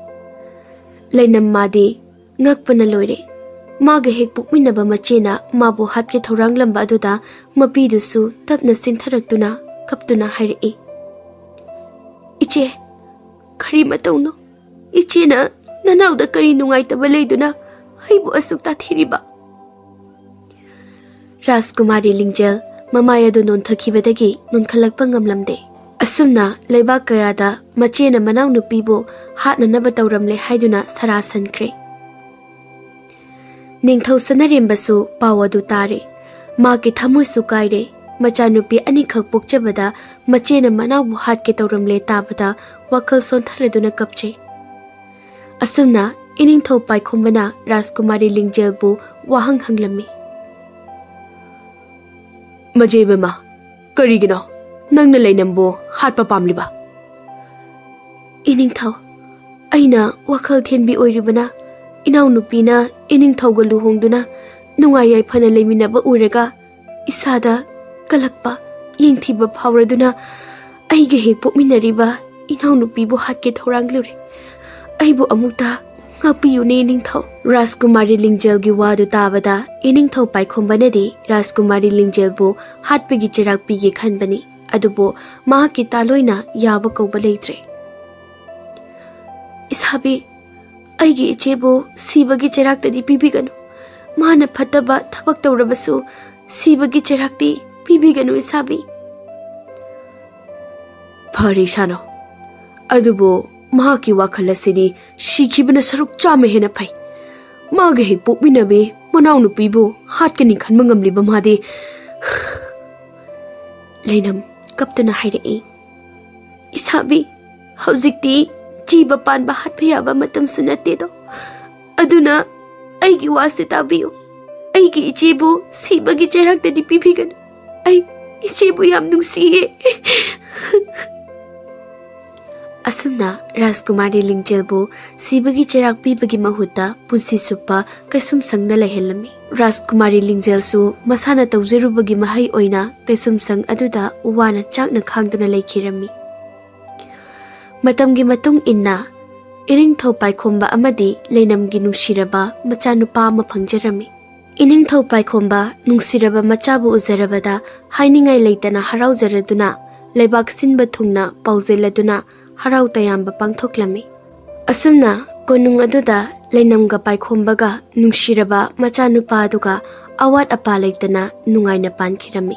ꯂꯩꯅꯝ ꯃꯥꯗꯤ ꯉꯛꯄꯅ ꯂꯣꯏꯔꯦ꯫ ꯃꯥꯒ ꯍꯦꯛ ꯄꯣꯛꯃꯤꯟꯅꯕ ꯃꯆꯦꯅ ꯃꯥꯕꯨ ꯍꯥꯠꯀꯦ ꯊꯧꯔꯥꯡꯂꯝꯕ ꯑꯗꯨꯗ ꯃꯄꯤꯗꯨꯁꯨ ꯇꯞꯅ ꯆꯦꯟꯊꯔꯛꯇꯨꯅ ꯀꯞꯇꯨꯅ ꯍꯥꯏꯔꯛꯏ, "ꯏꯆꯦ, ꯀꯔꯤ ꯃꯇꯧꯅꯣ? ꯏꯆꯦꯅ ꯅꯅꯥꯎꯗ ꯀꯔꯤ ꯅꯨꯡꯉꯥꯏꯇꯕ ꯂꯩꯗꯨꯅ ꯑꯩꯕꯨ ꯑꯁꯨꯛ ꯇꯥꯊꯤꯔꯤꯕ?" ꯔꯥꯖꯀꯨꯃꯥꯔꯤ ꯂꯤꯡꯖꯦꯜ ꯃꯃꯥꯏ ꯑꯗꯨ ꯅꯣꯟꯊꯈꯤꯕꯗꯒꯤ ꯅꯣꯟꯈꯠꯂꯛꯄ ꯉꯝꯂꯝꯗꯦ꯫ ꯑꯁꯨꯝꯅ ꯂꯩꯕꯥꯛ ꯀꯌꯥꯗ ꯃꯆꯦꯅ ꯃꯅꯥꯎꯅꯨꯄꯤꯕꯨ ꯍꯥꯠꯅꯅꯕ ꯇꯧꯔꯝꯂꯦ ꯍꯥꯏꯗꯨꯅ ꯁꯔꯥ ꯁꯟꯈ꯭ꯔꯦ꯫ ꯅꯤꯡꯊꯧ ꯁꯅꯔꯦꯝꯕꯁꯨ ꯄꯥꯎ ꯑꯗꯨ ꯇꯥꯔꯦ꯫ ꯃꯍꯥꯛꯀꯤ ꯊꯃꯣꯏꯁꯨ ꯀꯥꯏꯔꯦ꯫ ꯃꯆꯥꯅꯨꯄꯤ ꯑꯅꯤꯈꯛ ꯄꯣꯛꯆꯕꯗ ꯃꯆꯦꯅ ꯃꯅꯥꯎꯕꯨ ꯍꯥꯠꯀꯦ ꯇꯧꯔꯝꯂꯦ ꯇꯥꯕꯗ ꯋꯥꯈꯜ ꯁꯣꯟꯊꯔꯗꯨꯅ ꯀꯞꯆꯩ꯫ ꯑꯁꯨꯝꯅ ꯏꯅꯤꯡꯊꯧ ꯄꯥꯏꯈꯣꯝꯕꯅ ꯔꯥꯖꯀꯨꯃꯥꯔꯤ ꯂꯤꯡꯖꯦꯜꯕꯨ ꯋꯥꯍꯪ ꯍꯪꯂꯝꯃꯤ꯫ "ꯃꯖꯦ ꯏꯕꯦꯝꯃ, ꯀꯔꯤꯒꯤꯅꯣ ꯅꯪꯅ ꯂꯩꯅꯝꯕꯨ ꯍꯥꯠꯄ ꯄꯥꯝꯂꯤꯕ?" "ꯏꯅꯤꯡꯊꯧ, ꯑꯩꯅ ꯋꯥꯈꯜ ꯊꯦꯟꯕꯤ ꯑꯣꯏꯔꯤꯕꯅ ꯏꯅꯥꯎꯅꯨꯄꯤꯅ ꯏꯅꯤꯡꯊꯧꯒ ꯂꯨꯍꯣꯡꯗꯨꯅ ꯅꯨꯡꯉꯥꯏ ꯌꯥꯏꯐꯅ ꯂꯩꯃꯤꯟꯅꯕ ꯎꯔꯒ ꯏꯁꯥꯗ ꯀꯂꯛꯄ, ꯌꯦꯡꯊꯤꯕ ꯐꯥꯎꯔꯗꯨꯅ ꯑꯩꯒ ꯍꯦꯛ ꯄꯣꯛꯃꯤꯟꯅꯔꯤꯕ ꯏꯅꯥꯎꯅꯨꯄꯤꯕꯨ ꯍꯥꯠꯀꯦ ꯊꯧꯔꯥꯡꯂꯨꯔꯦ꯫ ꯑꯩꯕꯨ ꯑꯃꯨꯛꯇ ꯉꯥꯛꯄꯤꯌꯨꯅꯦ ꯏꯅꯤꯡꯊꯧ꯫" ꯔꯥꯖꯀꯨꯃꯥꯔꯤ ꯂꯤꯡꯖꯦꯜꯒꯤ ꯋꯥꯗꯨ ꯇꯥꯕꯗ ꯏꯅꯤꯡꯊꯧ ꯄꯥꯏꯈꯣꯝꯕꯅꯗꯤ ꯔꯥꯖꯀꯨꯃꯥꯔꯤ ꯂꯤꯡꯖꯦꯜꯕꯨ ꯍꯥꯠꯄꯒꯤ ꯆꯩꯔꯥꯛ ꯄꯤꯒꯦ ꯈꯟꯕꯅꯤ꯫ ꯑꯗꯨꯕꯨ ꯃꯍꯥꯛꯀꯤ ꯇꯥꯂꯣꯏꯅ ꯌꯥꯕ ꯀꯧꯕ ꯂꯩꯇ꯭ꯔꯦ꯫ "ꯏꯁꯥꯕꯤ, ꯑꯩꯒꯤ ꯏꯆꯦꯕꯨ ꯁꯤꯕꯒꯤ ꯆꯩꯔꯥꯛꯇꯗꯤ ꯄꯤꯕꯤꯒꯅꯨ꯫ ꯃꯥꯅ ꯐꯠꯇꯕ ꯊꯕꯛ ꯇꯧꯔꯕꯁꯨ ꯁꯤꯕꯒꯤ ꯆꯩꯔꯥꯛꯇꯤ ꯄꯤꯕꯤꯒꯅꯨ ꯏꯁꯥꯕꯤ꯫" "ꯐꯔꯦ ꯏꯁꯥꯅꯧ, ꯑꯗꯨꯕꯨ ꯃꯍꯥꯛꯀꯤ ꯋꯥꯈꯜ ꯑꯁꯤꯗꯤ ꯁꯤꯈꯤꯕꯅ ꯁꯔꯨꯛ ꯆꯥꯝꯃ ꯍꯦꯟꯅ ꯐꯩ꯫ ꯃꯥꯒ ꯍꯦꯛ ꯄꯣꯛꯃꯤꯟꯅꯕꯤ ꯃꯅꯥꯎꯅꯨꯄꯤꯕꯨ ꯍꯥꯠꯀꯅꯤ ꯈꯟꯕ ꯉꯝꯂꯤꯕ ꯃꯥꯗꯤ꯫" ꯂꯩꯅꯝ ꯀꯞꯇꯨꯅ ꯍꯥꯏꯔꯛꯏ꯫ "ꯏꯁꯥꯕꯤ, ꯍꯧꯖꯤꯛꯇꯤ ꯆꯤꯕ ꯄꯥꯟꯕ ꯍꯥꯠꯄ ꯌꯥꯕ ꯃꯇꯝꯁꯨ ꯅꯠꯇꯦꯗꯣ꯫ ꯑꯗꯨꯅ ꯑꯩꯒꯤ ꯋꯥꯁꯦ ꯇꯥꯕꯤꯌꯨ꯫ ꯑꯩꯒꯤ ꯏꯆꯦꯕꯨ ꯁꯤꯕꯒꯤ ꯆꯩꯔꯥꯛꯇꯗꯤ ꯄꯤꯕꯤꯒꯅꯨ꯫ ꯑꯩ ꯏꯆꯦꯕꯨ ꯌꯥꯝ ꯅꯨꯡꯁꯤꯌꯦ꯫" ꯑꯁꯨꯝꯅ ꯔꯥꯖꯀꯨꯃꯥꯔꯤ ꯂꯤꯡꯖꯦꯜꯕꯨ ꯁꯤꯕꯒꯤ ꯆꯩꯔꯥꯛ ꯄꯤꯕꯒꯤ ꯃꯍꯨꯠꯇ ꯄꯨꯟꯁꯤ ꯆꯨꯞꯄ ꯀꯩꯁꯨꯝꯁꯪꯗ ꯂꯩꯍꯜꯂꯝꯃꯤ꯫ ꯔꯥꯖꯀꯨꯃꯥꯔꯤ ꯂꯤꯡꯖꯦꯜꯁꯨ ꯃꯁꯥꯅ ꯇꯧꯖꯔꯨꯕꯒꯤ ꯃꯍꯩ ꯑꯣꯏꯅ ꯀꯩꯁꯨꯝꯁꯪ ꯑꯗꯨꯗ ꯋꯥꯅ ꯆꯥꯛꯅ ꯈꯥꯡꯗꯨꯅ ꯂꯩꯈꯤꯔꯝꯃꯤ꯫ ꯃꯇꯝꯒꯤ ꯃꯇꯨꯡ ꯏꯟꯅ ꯏꯅꯤꯡꯊꯧ ꯄꯥꯏꯈꯣꯝꯕ ꯑꯃꯗꯤ ꯂꯩꯅꯝꯒꯤ ꯅꯨꯡꯁꯤꯔꯕ ꯃꯆꯥꯅꯨꯄꯥ ꯑꯃ ꯐꯪꯖꯔꯝꯃꯤ꯫ ꯏꯅꯤꯡꯊꯧ ꯄꯥꯏꯈꯣꯝꯕ ꯅꯨꯡꯁꯤꯔꯕ ꯃꯆꯥꯕꯨ ꯎꯖꯔꯕꯗ ꯍꯥꯏꯅꯤꯡꯉꯥꯏ ꯂꯩꯇꯅ ꯍꯔꯥꯎꯖꯔꯗꯨꯅ ꯂꯩꯕꯥꯛ ꯁꯤꯟꯕ ꯊꯨꯡꯅ ꯄꯥꯎꯖꯦꯜ ꯑꯗꯨꯅ ꯍꯔꯥꯎ ꯇꯌꯥꯝꯕ ꯄꯥꯡꯊꯣꯛꯂꯝꯃꯤ꯫ ꯑꯁꯨꯝꯅ ꯀꯣꯅꯨꯡ ꯑꯗꯨꯗ ꯂꯩꯅꯝꯒ ꯄꯥꯏꯈꯣꯝꯕꯒ ꯅꯨꯡꯁꯤꯔꯕ ꯃꯆꯥꯅꯨꯄꯥ ꯑꯗꯨꯒ ꯑꯋꯥꯠ ꯑꯄꯥ ꯂꯩꯇꯅ ꯅꯨꯡꯉꯥꯏꯅ ꯄꯥꯟꯈꯤꯔꯝꯃꯤ꯫